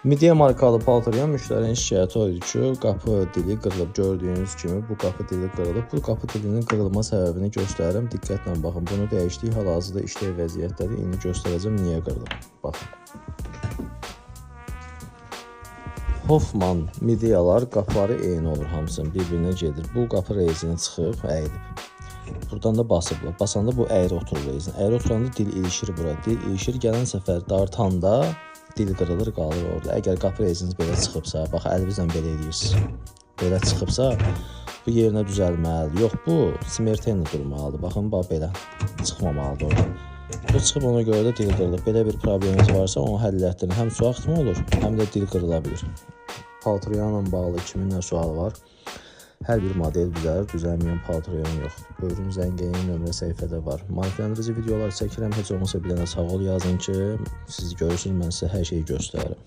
Midea markalı paltaryan müştərinin şikayəti o idi ki, qapı dili qırılıb. Gördüyünüz kimi bu qapı dili qırılıb. Bu qapı dilinin qırılma səbəbini göstərirəm. Diqqətlə baxın. Bunu dəyişdik. Hal-hazırda işlək vəziyyətdədir. İndi göstərəcəm niyə qırılıb. Baxın. Hoffman Midealar qapıları eyni olur hamısının, bir-birinə gedir. Bu qapı rezini çıxıb, əyilib. Buradan da basıblar. Basanda bu əyri oturur rezin. Əyri oturanda dil ilişir bura. Dil ilişir, gələn səfər dartanda dil qırılır, qalır orada. Əgər qapı reziniz belə çıxıbsa, bax əlinizlə belə eləyirsiniz. Belə çıxıbsa, bu yerinə düzəlməlidir. Yox, bu smertenlə durmalıdır. Baxın, bax belə çıxmamalıdır oradan. Bu çıxıb, ona görə də dil qırılır. Belə bir probleminiz varsa, onu həll elətdirin. Həm su axıtma olur, həm də dil qırıla bilir. Paltaryanla bağlı kimin nə sualı var? Hər bir model düzəlir, düzəlməyən paltaryan yoxdur. Buyurun, zəng eləyin, nömrə səhifədə var. Maarifləndirici videolar çəkirəm, heç olmasa bir dənə sağ ol yazın ki, siz görürsünüz, mən sizə hər şeyi göstərirəm.